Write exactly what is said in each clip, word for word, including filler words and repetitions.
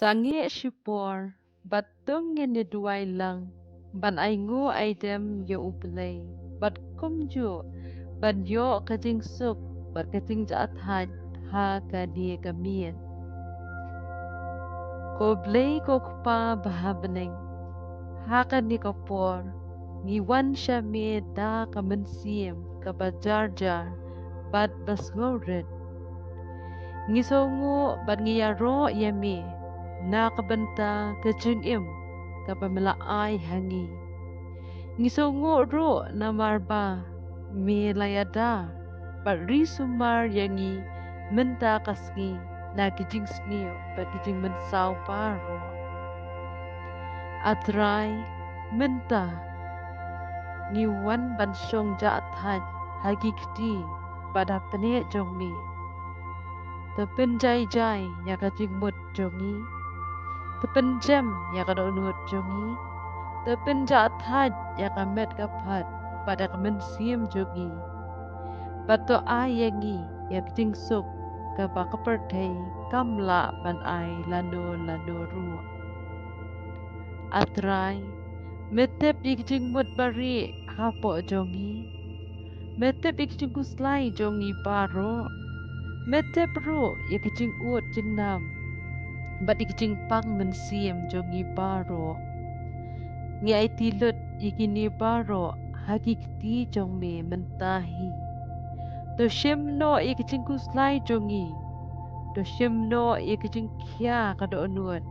Sangeh shipor bad to ngin ïa duwai lang ban ai nguh ai dem ïa U Blei bad kumjuh ban ïoh ka jingsuk bad ka jingjahthait ha kane ka miet. Ko Blei ko Kpa ba ha bneng, ha kane ka por ngi wan sha me da ka mynsiem kaba jar jar bad ba sngewrit. Ngi sngewnguh bad ngi ïaroh ïa me na ka bynta ka jingim kaba me la ai ha ngi. Ngi sngewnguh ruh namar ba me la ïada bad ri sumar ïa ngi mynta ka sngi na ki jingsniew bad ki jingmynsaw baroh. A Trai, mynta ngi wan ban shong jahthait ha ki kti bad ha pneh jong me. To pynjai jai ïa ka jingmut jong ngi. To pynjem ïa ka dohnud jong ngi. To pynjahthait ïa ka met ka phad bad ïa ka mynsiem jong ngi. Bad to ai ïa ngi ïa ka jingsuk kaba ka pyrthei kam lah ban ai lano lano ruh. A Trai, me tip ïa ka jingmut barieh hapoh jong ngi. Me tip ïa ka jingkhuslai jong ngi baroh. Me tip ruh ïa ka jingud jingnam bad ïa ka jingpang mynsiem jong ngi baroh. Ngi aiti lut ïa kine baroh ha ki kti jong me mynta hi. To shim noh ïa ka jingkhuslai jong ngi. To shim noh ïa ka jingkhia ka dohnud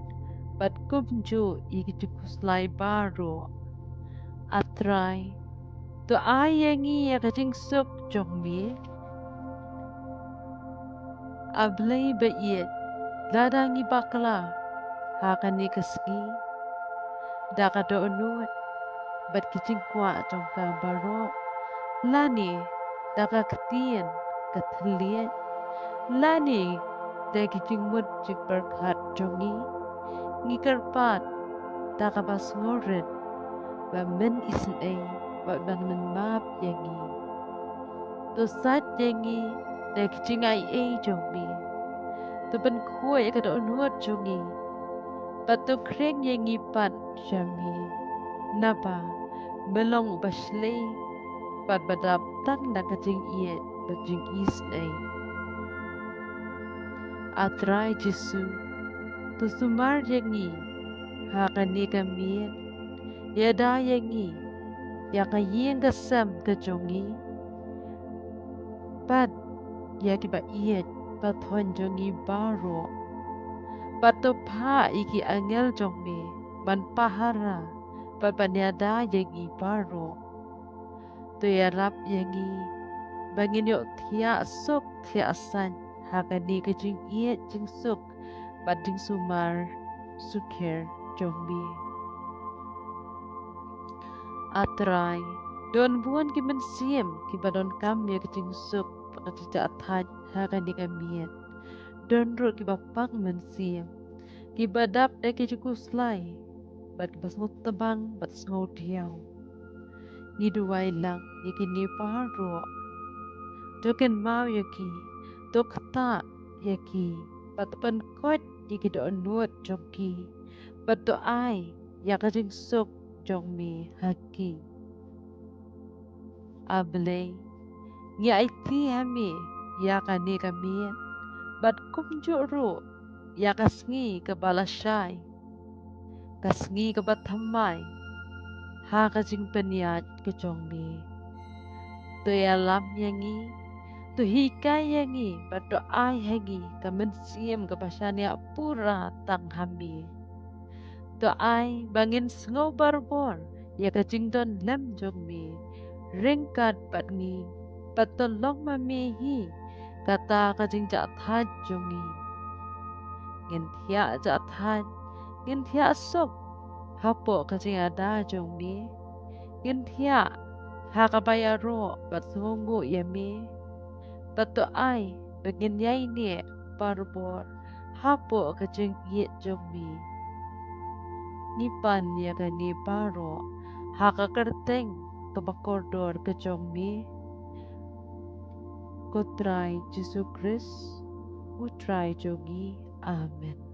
bad kumjuh ïa ka jingkhuslai baroh. A Trai, to ai ïa ngi ïa ka jingsuk jong me. A Blei ba ïeit, lada ngi bakla ha kane ka sngi da ka dohnud bad ki jingkwah jong ka baroh, lane da ka ktien ka thylliej, lane da ki jingmut jingpyrkhat jong ngi, ngi kyrpad da kaba sngewrit ba men isynei bad ban men map ïa ngi. To sait ïa ngi da ki jingaiei jong me. To pynkhuid ïa ka dohnud jong ngi. Bad to khring ïa ngi pat sha me. Naba me long uba shlei bad ba dap tang da ka jingïeit bad jingisynei. A Trai Jisu, to sumar ïa ngi ha kane ka miet. Ïada ïa ngi ïa ka ïing ka sem ka jong ngi bad ïa kiba ïeit ba thon jong ngi baroh. Bad to phah ïa ki angel jong me ban pahara bad ban ïada ïa ngi baroh. To ïarap ïa ngi ba ngin ïoh thiah suk thiah saiñ ha kane ka jingïeit jingsuk bad jingsumar sukher jong me. A Trai, don bun ki mynsiem kiba donkam ïa ka jingsuk bad ka jingjahthait ha kane ka miet. Don ruh kiba pang mynsiem kiba dap da ki jingkhuslai bad kiba sngewtbang bad sngewdiaw. Ngi duwai lang ïa kine baroh. To kynmaw ïa ki, to ktah ïa ki bad to pynkoit ïa ki dohnud jong ki bad to ai ïa ka jingsuk jong me ha ki. A Blei, ngi aiti ha me ïa kane ka miet bad kumjuh ruh ïa ka sngi kaba lashai, ka sngi kaba thymmai ha ka jingpynïaid ka jong me. To ïalam ïa ngi, to hikai ïa ngi bad to ai ha ngi ka mynsiem kaba shaniah pura tang ha me. To ai ba ngin sngew barabor ïa ka jingdon lem jong me ryngkat bad ngi bad to long ma me hi kata ka jingjahthait jong ngi. Ngin thiah jahthait, ngin thiah suk hapoh ka jingada jong me. Ngin thiah ha kaba ïaroh bad sngewnguh ïa me. Bad to ai ba ngin ïaineh barabor hapoh ka jingïeit jong me. Ngi pan ïa kane baroh ha ka kyrteng kaba kordor ka jong me, ko Trai Jisu Khrist, u Trai jong ngi. Amen.